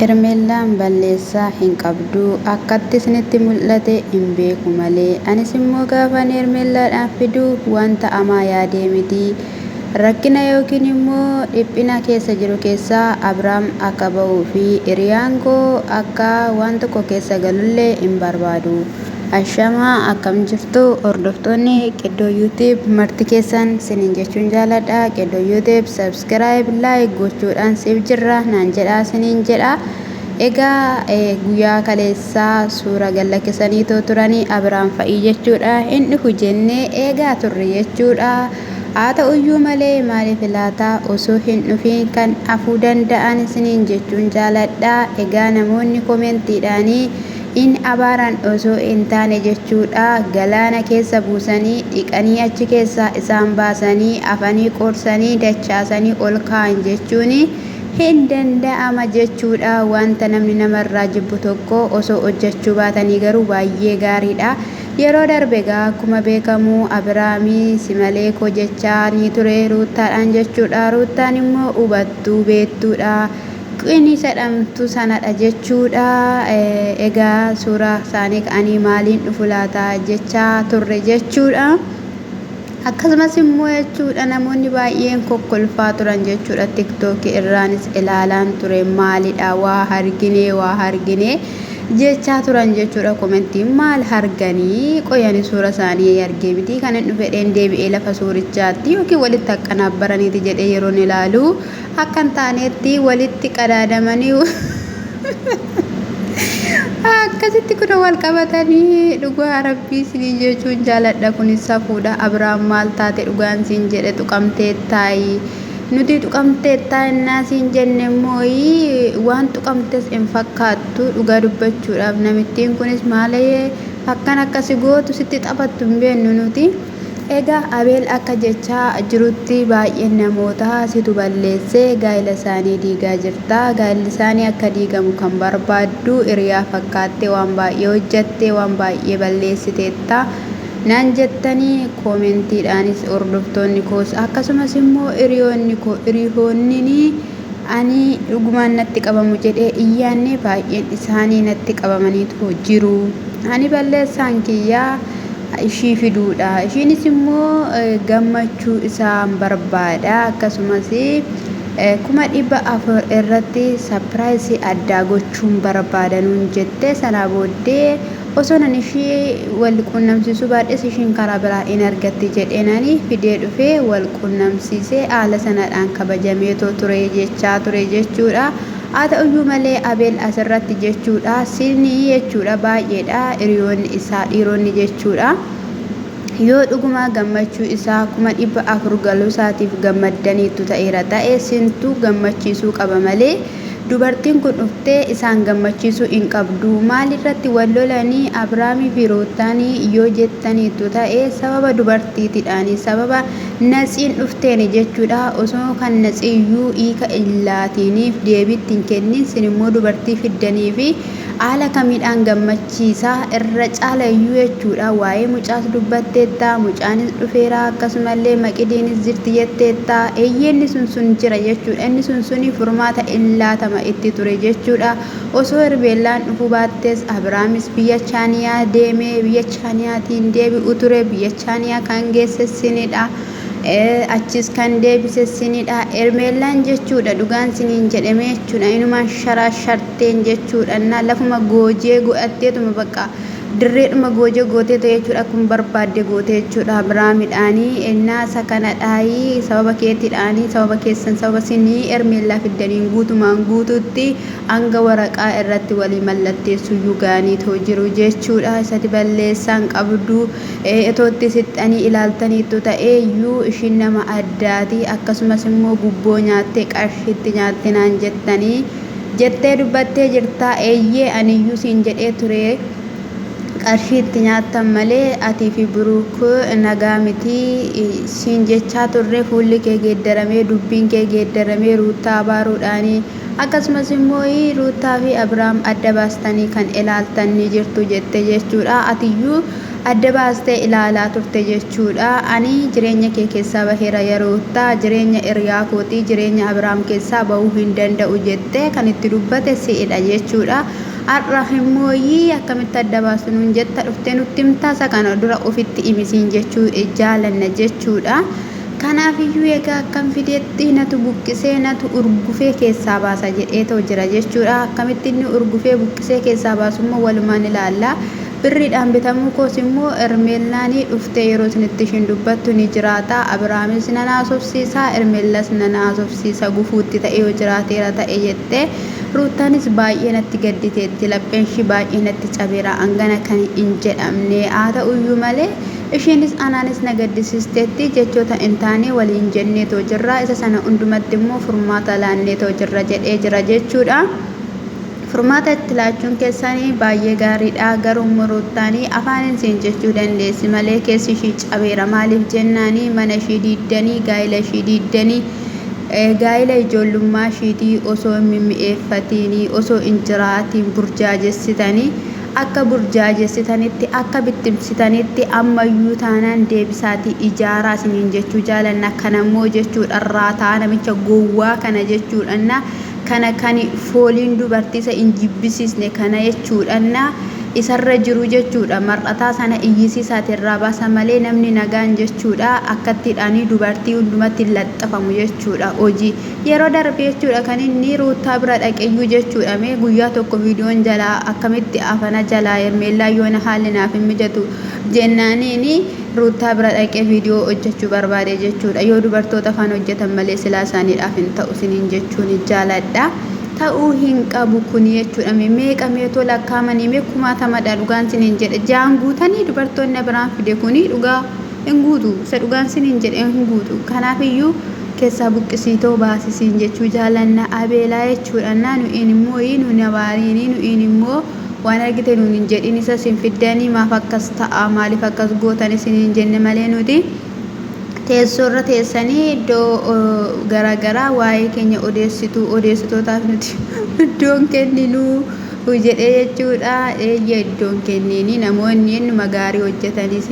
Hermellaan balleessaa hin qabdu. Akkatti isinitti mul'ate hin beeku malee. Anis immoo gaafan Hermellaadhaan fidu wanta amaa yaadee miti. Rakkina yookiin immoo dhiphina keessa jiru keessaa Abraam akka ba'uu fi hiriyaan koo akka waan tokko keessa galullee hin barbaadu. Ashamaa akkam jirtu hordoftoonni Qeddoo YouTube marti keessan sinin jechuun jaaladha. Qeddoo YouTube subscribe like gochuudhaan siif jirra naan jedhaa sinin jedha. Egaa guyyaa kaleessaa suura gallakkisaniitoo turanii Abiraam fa'ii jechuudha. Hin dhufu jennee eegaa turre jechuudha. Haa ta'uyyuu malee maaliif laata osoo hin dhufiin kan hafuu danda'an isiniin jechuun jaaladha. Egaa namoonni komeentiidhaanii in abaaran osoo hin taane jechuudha. Galaana keessa buusanii dhiqanii achi keessaa isaan baasanii afanii qorsanii dachaasanii ol kaa'an jechuun hin danda'ama jechuudha. Wanta namni namarraa jibbu tokko osoo hojjechuu baatanii garuu baay'ee gaariidha. Yeroo darbe egaa akkuma beekamu Abiraamii simalee koo jechaa ni ture Ruuttaadhaan jechuudha. Ruuttaan immoo hubattuu beektuudha. Qini jedhamtu sanadha jechuudha. Egaa suuraa isaanii ka'anii maaliin dhufu laata jechaa turre jechuudha. Akkasumas immoo jechuudha namoonni baay'een kokkolfaa turan jechuudha. Tiktookii irraanis ilaalaan ture maalidha waa harginee waa harginee jechaa turan jechuudha. Komentiin maal harganii qoyani suura isaanii argee miti kan hin dhufedheen deebi'ee lafa suurichaatti yookiin walitti akkanaabbaraniiti jedhee yeroon ilaalu akka hin taanetti walitti qadaadamanii akkasitti kun wal qabatanii. Dhugaa rabbii isinii jechuun jaaladha, kunis safuudha. Abiraam maal taate? Dhugaan siin jedhe tuqamtee taayi. Nuti tuqamtee taa'ennaa siin jenne immoo waan tuqamtes hin fakkaattu. Dhugaa dubbachuudhaaf namittiin kunis maalee akkan akkasi gootu sitti taphattu hin beeknu nuti. Egaa Abeel akka jechaa jirutti baay'een namootaa situ balleesse, gaa'ila isaanii diigaa jirta, gaa'illi isaanii akka diigamu kan barbaaddu hiriyaa fakkaattee waan baay'ee hojjatte, waan baay'ee balleessiteetta naan jettanii koomentiidhaanis hordoftoonni koos akkasumas immoo hiriyoonni koo hiriyoonnini ani dhugumaan natti qabamu jedhee hin yaanne baay'een isaanii natti qabamaniitu jiru. Ani balleessaan kiyyaa ishii fiduudha. Ishiinis immoo gammachuu isaan barbaada. Akkasumas 400,000 irratti sapiraayisii addaa gochuun barbaada nuun jette. Sanaa booddee osoo nan ishii wal quunnamsiisuu baadhes ishiin karaa biraa in argatti jedheen ani fidee dhufee wal quunnamsiisee haala sanadhaan kabajameetoo ture jechaa ture jechuudha. Haa ta'uyyuu malee Abeel asirratti jechuudha sinii jechuudha baay'eedha hiriyoonni isaa dhiironni jechuudha. Yoo dhugumaa gammachuu isaa 400,000 galuusaatiif gammaddaniittu ta'eera ta'e sintu gammachiisuu qaba malee dubartiin kun dhuftee isaan gammachiisuu hin qabdu. Maalirratti wal lolanii Abiraamii fi Ruuttaanii yoo jettaniittu ta'e sababa dubartiitidhaani sababa Natsiin dhufteeni jechuudha. Osoo kan Natsiiyyuu hiika hin laatiiniif deebii itti hin kennin sin immoo dubartii fiddaniifi haala kamiidhaan gammachiisa irra caalayyuu jechuudha. Waa'ee mucaas dubbatteetta, mucaanis dhufeera, akkasumallee Maqidiinis jirti jetteetta. Eeyyee inni sun sun jira jechuudha. Inni sun suni furmaata in laatama itti ture jechuudha. Osoo Hermeellaan dhufuu baattes Abiraamis biyya Chaaniyaa deemee biyya Chaaniyaatiin deebi'u ture. Biyya Chaaniyaa kan geesse sinidha. Achis kan deebise sinidha. Hermeellaan jechuudha dhugaan siniin jedhamee jechuudha. Inumaan sharaa sharteen jechuudha. Innaa lafuma goojee godhatteetuma bakka dirreedhuma goojee gooteetu jechuudha. Akkuma barbaadde goote jechuudha. Abiraamidhaanii innaa isa kanadhaayii sababa keetiidhaanii sababa keessan sababa sinii Hermeellaa fiddaniin guutumaan guutuutti hanga waraqaa irratti walii mallatteessuyyuu ga'aniitoo jiru jechuudha. Isati balleessaan qabdu etootti sixxanii ilaaltaniittu ta'eeyyuu ishiin nama addaati. Akkasumas immoo gubboo nyaattee qarshiitti nyaatte naan jettanii jettee dubbattee jirta. Eeyyee aniyyuu siin jedhee ture. Qarshii itti nyaattan malee atii fi Biruuk nagaa miti siin jechaa turre. Fuulli kee geeddaramee dubbiin kee geeddaramee Ruuttaa abaaruudhaani. Akkasumas immoo Ruuttaa fi Abiraam adda baastanii kan ilaaltan ni jirtu jette jechuudha. Atiyyuu Adda baastee ilaalaa turte jechuudha. Ani jireenya kee keessaa baheera ya Ruuttaa, jireenya hiriyaa kootii, jireenya Abiraam keessaa bahuu hin danda'u jettee kan itti dubbate si'idha jechuudha. Har'a immooyii akkamitti adda baastu nuun jetta dhuftee nutti himtaa isa kana dura ofitti himi siin jechuu jaalanna jechuudha. Kanaaf iyyuu egaa akkam fideetti natu buqqisee natu urgufee keessaa baasa jedheetoo jira jechuudha. Akkamitti inni urgufee buqqisee keessaa baasu immoo walumaan ilaalla. Birriidhaan bitamuu koos immoo Hermeellaan dhuftee yeroo isinitti ishiin dubbattu ni jiraata. Abiraamis nan haasofsiisa, Hermeellas nan haasofsiisa gufuutti ta'e yoo jiraateera ta'e jette. Ruuttaanis baay'ee natti gadditeetti, lapheen ishii baay'ee natti cabeera, hangana kan hin jedhamne. Haa ta'uyyuu malee ishiinis anaanis na gaddisiisteetti, jechoota hin taane waliin jenneetoo jirra, isa sana hundumatti immoo furmaata laanneetoo jirra jedhee jira jechuudha. Furmaata itti laachuun keessan baay'ee gaariidha garuu immoo Ruuttaan afaanin siin jechuu dandeessi malee keessi ishii cabeera maaliif jennaani mana ishii diiddanii gaa'ila ishii diiddanii gaa'ila ijoollummaa ishiitii osoo hin mimmi'eeffatiini osoo hin jiraatiin burjaajessitanii akka burjaajessitanitti akka bittimsitanitti ammayyuu taanaan deebisaatii ijaaraa isiniin jechuu jaalanna kanammoo jechuudha raataa namicha gowwaa kana jechuudhanna Kana kan fooliin dubartii isa hin jibbisiisne kana jechuudhanna isarra jiru jechuudha. Mar'ataa sana iyyisiisaati irraa baasa malee namni nagaan jechuudha akkattiidhaanii dubartii hundumatti hin laxxafamu jechuudha. Hojii yeroo darbe jechuudha kan inni Ruuttaa bira dhaqeyyuu jechuudha mee guyyaa tokko viidiyoon jalaa akkamitti afana jalaa Hermeellaa yoona haalli naaf hin mijatu jennaaniini Ruuttaa bira dhaqee viidiyoo hojjechuu barbaade jechuudha. Yoo dubartoota faana hojjetan malee silaa isaaniidhaaf hin ta'u isiniin jechuun jaaladha. Ta'uu hin qabu kuni jechuudha. Mee meeqa meetoo lakkaa'amanii mee kumaatamadha dhugaan isiniin jedhe. Ja'an guutanii dubartoonni Abiraam fide kuni dhugaa hin guutu. Isa dhugaan isiniin jedhe hin guutu. Kanaafiyyuu keessaa buqqisiitoo baasi siin jechuu jaalanna Abeelaa jechuudha. Naa nu'iin immoo nuun abaariinii nu'iin immoo Waan argite nuun hin jedhin isa isin fiddanii maaf akkas ta'a maaliif akkas gootan isiniin jenne malee nuti teessoo irra teessanii iddoo garaagaraa waa'ee keenya odeessitu odeessitootaaf nuti iddoon kenninuu jedhee jechuudha. Eeyyee iddoon kenniini namoonni innuma gaarii hojjetanis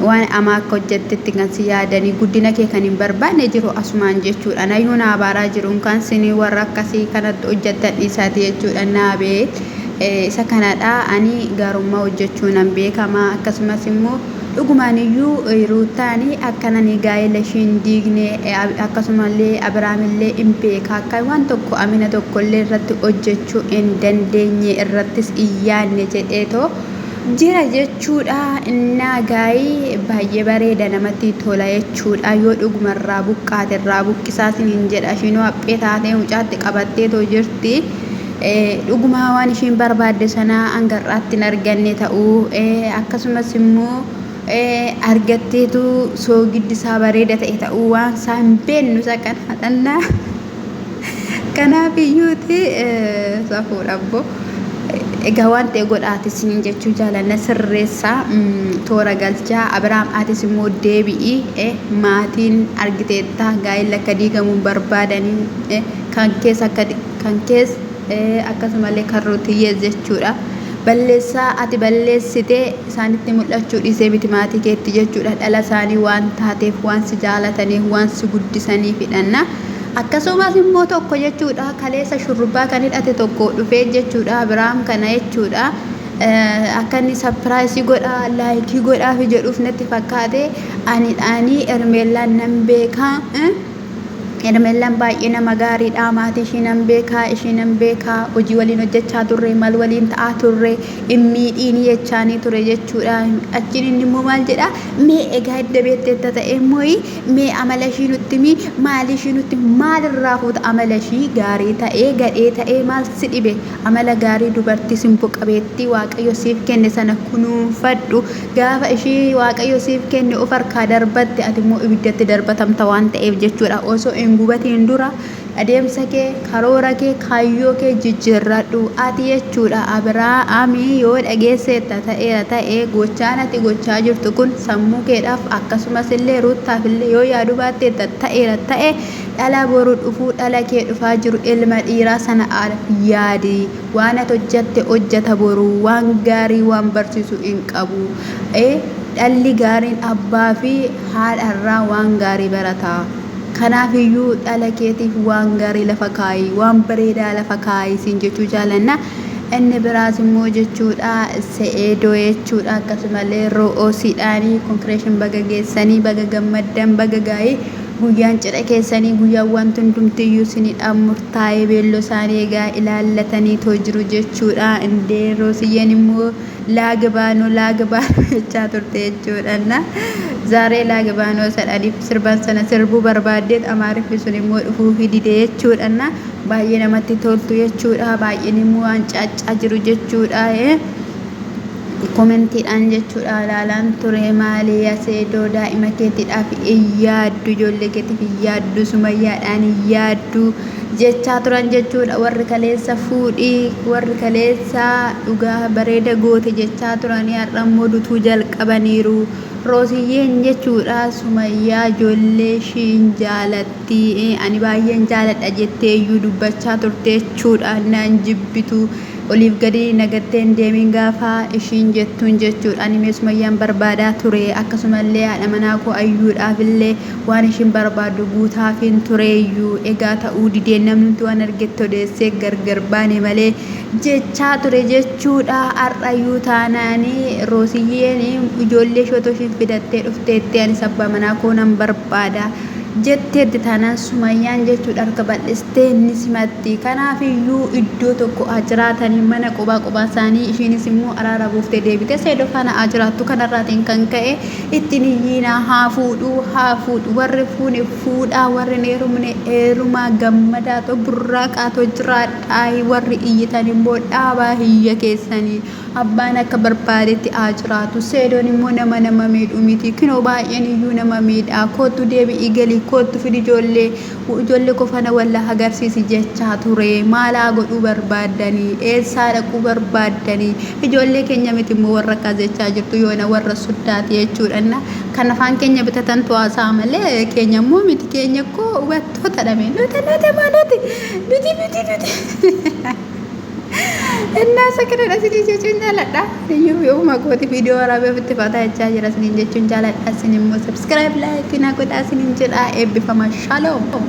waan amaa akka hojjettetti kan si yaadanii guddina kee kan hin barbaanne jiru asumaan jechuudha. Nayyuu na abaaraa jiru kan sin warra akkasii kanatti hojjettan dhiisaati jechuudha. Naabee isa kanadha ani gaarummaa hojjechuu nan beekama akkasumas immoo dhugumaan iyyuu Ruuttaan akkan ani gaa'ela ishii hin diigne akkasumallee Abiraamillee hin beeka akka waan tokko amina tokkollee irratti hojjechuu hin dandeenye irrattis hin yaadne jedheetoo jira jechuudha. Innaa gaa'ii baay'ee bareeda namatti tola jechuudha. Yoo dhuguma irraa buqqaate irraa buqqisaa isiniin jedha. Ishiinoo haphee taatee mucaatti qabatteetoo jirti. Dhugumaa waan ishiin barbaadde sana hanga har'aatti hin arganne ta'uu akkasumas immoo argatteetu soogiddi isaa bareeda ta'e ta'uu waan isaa hin beeknu isa kana hadhannaa. Kanaaf iyyuuti safuudha abboo. Egaa waan ta'e godhaati isiniin jechuu jaalanna sirreessaa toora galchaa Abiraam atis immoo deebi'i maatiin argiteetta gaa'elli akka diigamu hin barbaadanii kan keessa akka kan kees akkasumallee kan Ruutiyyees jechuudha. Balleessaa ati balleessite isaanitti mul'achuu dhiisee miti maatii keetti jechuudha. Dhala isaanii waan taateef waan si jaalataniif waan si guddisaniifidhanna. Akkasumas immoo tokko jechuudha kaleessa shurrubbaa kan hidhate tokko dhufee jechuudha Abiraam kana jechuudha. Akka inni sapiraayisii godhaa laayikii godhaafi jedhuuf natti fakkaate ani dhaanii Hermeellaan nan beekaa. Hermellan baay'ee nama gaariidha. Maatii ishii nan beeka, ishii nan beeka, hojii waliin hojjechaa turre, mal waliin ta'aa turre, hin miidhiini jechaanii ture jechuudha. Achiin inni immoo maal jedha? Mee egaa edda beekteetta ta'e immoo mee amala ishii nutti himi, maali ishii nutti himi, maal irraa fuuta amala ishii gaarii ta'ee gadhee ta'ee maal si dhibe? Amala gaarii dubartii simbo qabeettii Waaqayyo siif kenne sana kunuunfadhu. Gaafa ishii Waaqayyo siif kenne of harkaa darbatte ati immoo ibiddatti darbatamta waan ta'eef jechuudha. Osoo hin gubatiin dura Adeemsa kee, karoora kee, kaayyoo kee jijjiirradhu. Ati jechuudha Abiraamii yoo dhageesseetta ta'eera ta'e gochaan ati gochaa jirtu kun sammuu keedhaaf akkasumas illee Ruuttaaf illee yoo yaaduu baatteetta ta'eera ta'e dhala boru dhufuu dhala kee dhufaa jiru ilma dhiiraa sana yaadi. Waan ati hojjatte hojjata boru waan gaarii waan barsiisu hin qabu. Dhalli gaariin abbaa fi haadha irraa waan gaarii barata. Kanaaf iyyuu dhala keetiif waan gaarii lafa kaayi, waan bareedaa lafa kaayi siin jechuu jaalanna. Inni biraas immoo jechuudha se'eedoo jechuudha akkasumallee ro'oosiidhaanii konkireeshin baga geessanii baga gammaddan baga gaa'ii Guyyaan cidha keessanii guyyaan wanti hundumtiyyuu isiniidhaaf murtaa'ee beelloo isaanii egaa ilaallataniitoo jiru jechuudha. Indee Roosiyyeen immoo laagbaanoo laagbaanoo jechaa turte jechuudha. Na zaaree laagbaanoo sadhaniif sirban sana sirbuu barbaaddeet amaariffi sun immoo dhufuufii dide jechuudha. Na baay'ee namatti toltu jechuudha. Baay'een immoo waan caaccaa jiru jechuudha. Komentiidhaan jechuudha ilaalaan ture maali yaa seedoo daa'ima keetiidhaaf hin yaaddu ijoollee keetiif hin yaaddu sumayyaadhaan hin yaaddu jechaa turan jechuudha warri kaleessa fuudhii warri kaleessa dhugaa bareeda goote jechaa turanii har'a immoo dutuu jalqabaniiru roosiyyeen jechuudha sumayyaa ijoollee ishii hin jaalatti ani baay'een jaaladha jettee iyyuu dubbachaa turte jechuudha naan jibbitu Oliif gadi na gattee hin deemin gaafa ishiin jettuun jechuudha. Ani mee Sumayyaan barbaadaa ture. Akkasumallee haadha manaa koo Ayyuudhaafillee waan ishiin barbaaddu guutaafiin tureeyyu. Egaa ta'uu didee namnumti waan argetti odeessee gargar baane malee jechaa ture jechuudha. Har'ayyuu taanaan Roosiyyeen ijoollee ishee otoo ishiin fidattee dhufteetti anis abbaa manaa koo nan barbaada. Jetteetti taanaan Sumayyaan jechuudha harka bal'istee ni simatti. Kanaaf iyyuu iddoo tokko haa jiraatanii mana qobaa qobaa isaanii ishiinis immoo araara buuftee deebitee Saidoo faana haa jiraattu. Kanarraatiin kan ka'e ittiin iyyiinaa haa fuudhu haa fuudhu warri fuune fuudhaa warri hin heerumne heerumaa gammadaatoo burraaqaatoo jiraadhaa warri iyyitan immoo dhaabaa hiyya keessanii. Abbaan akka barbaadetti haa jiraatu. Seedoon immoo nama nama miidhu miti. Kinoo baay'een iyyuu nama miidha. Koottu deebi'ii gali, koottu fidi ijoollee, ijoollee koo fana wal agarsiisi jechaa ture. Maal haa godhuu barbaaddanii? Eessaa dhaquu barbaaddanii? Ijoollee keenya miti immoo warra akkas jechaa jirtu yoona warra suddaati jechuudha. Inna kan afaan keenya bitatantu haasa'a malee keenya immoo miti. Keenya koo hubattoota dhame. Nuti nuti moo nuti nuti nuti nuti. Innaa isa kanadha isiniin jechuun jaaladha. Iyyuu yooma kooti viidiyoo waraabee ofitti fataa jechaa jira isiniin jechuun jaaladha. Isin immoo subscribe like na godhaa isiniin jedha eebbifama. Shalom.